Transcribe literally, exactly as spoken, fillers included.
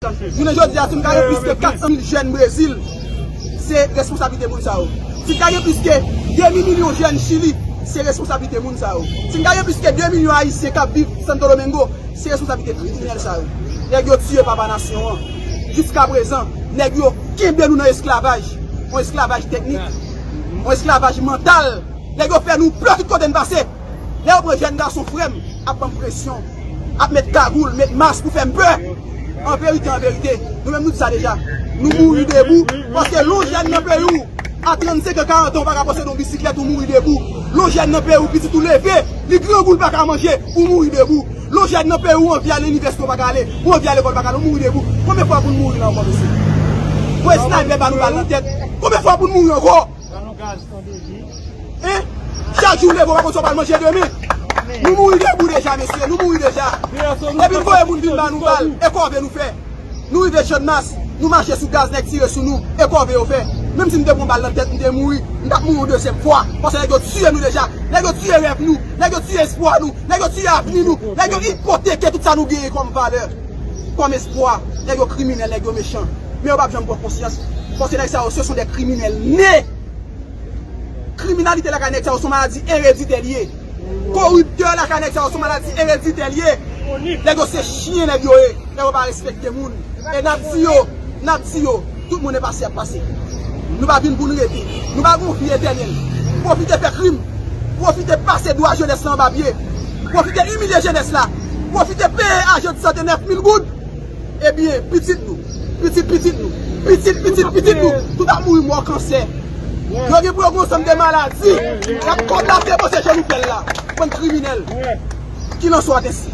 Jounen jodi a, si n gade plis ke kat san mil jèn Brezil, se responsablite moun sa yo. Si n gade plis ke demi milyon jèn Chili, se responsablite moun sa yo. Si n gade plis ke de milyon Ayisyen k ap viv Santo Domingo, se responsablite kriminèl sa yo. Nèg yo tiye papa nasyon an. Jiska prezan, nèg yo kenbe nou nan esklavaj. Yon esklavaj teknik, yon esklavaj mantal. Nèg yo fè nou pè tout kote n pase. Lè yo pran jèn gason frè m, ap ban m presyon, ap met kagoul, met mas pou fè m pè. An verite, an verite, nou menm nou di sa deja. Nou mouri debou, paske lè w jèn nan peyi w, a trannsenk an, karant an, ou pa ka posede yon bisiklèt, ou mouri debou. Lè w jèn nan peyi w, pitit ou leve, li grangou, li pa ka manje, ou mouri debou. Lè w jèn nan peyi w, ou anvi al inivèsite, ou pa ka ale, ou anvi al lekòl, ou pa ka ale, ou mouri debou. Konbyen fwa pou n mouri la ankò, mesye? Pou sniper ba nou bal nan tèt. Konbyen fwa pou n mouri ankò? Hein? Chak jou w leve, w pa konn sa w pral manje demen. Nou mouri debou deja, mesye, nou mouri deja. Epi n voye moun vin ba nou bal, e kòve nou fè. Nou rive Channmas, nou mache sou gaz, nèg tire sou nou, e kòve yo fè. Menm si m te pran bal nan tèt, m te mouri, m t ap mouri yon dezyèm fwa, paske nèg yo tiye nou deja. Nèg yo tiye rèv nou, nèg yo tiye espwa nou, nèg yo tiye avni nou, nèg yo ipoteke tout sa nou genyen kòm valè, kòm espwa. Nèg yo kriminèl, nèg yo mechan. Men yo p ap janm pran konsyans, paske nèg sa yo, ce sont des criminels nés. Kriminalite lakay nèg sa yo se yon maladi ereditè li ye. Koriptè lakay nèg sa yo se yon maladi ereditè li ye. Nèg yo se chen nèg yo ye. Nèg yo pa respekte moun. E n ap di yo, n ap di yo, tout moun e pase ap pase. Nou pa vin pou n rete. Nou pa gen yon vi etènèl. Pwofite fè krim. Pwofite pase dwa jenès la anba pye. Pwofite imilye jenès la. Pwofite peye ajan de sante nèf mil goud. Ebyen, pitit nou, pitit pitit nou, pitit pitit pitit nou, tout ap mouri mò kansè. Yo gen pou yo gen yon sèm de maladi. Y ap kondane bon se jan nou fè l la. Bann kriminèl. Qu'il en soit ainsi.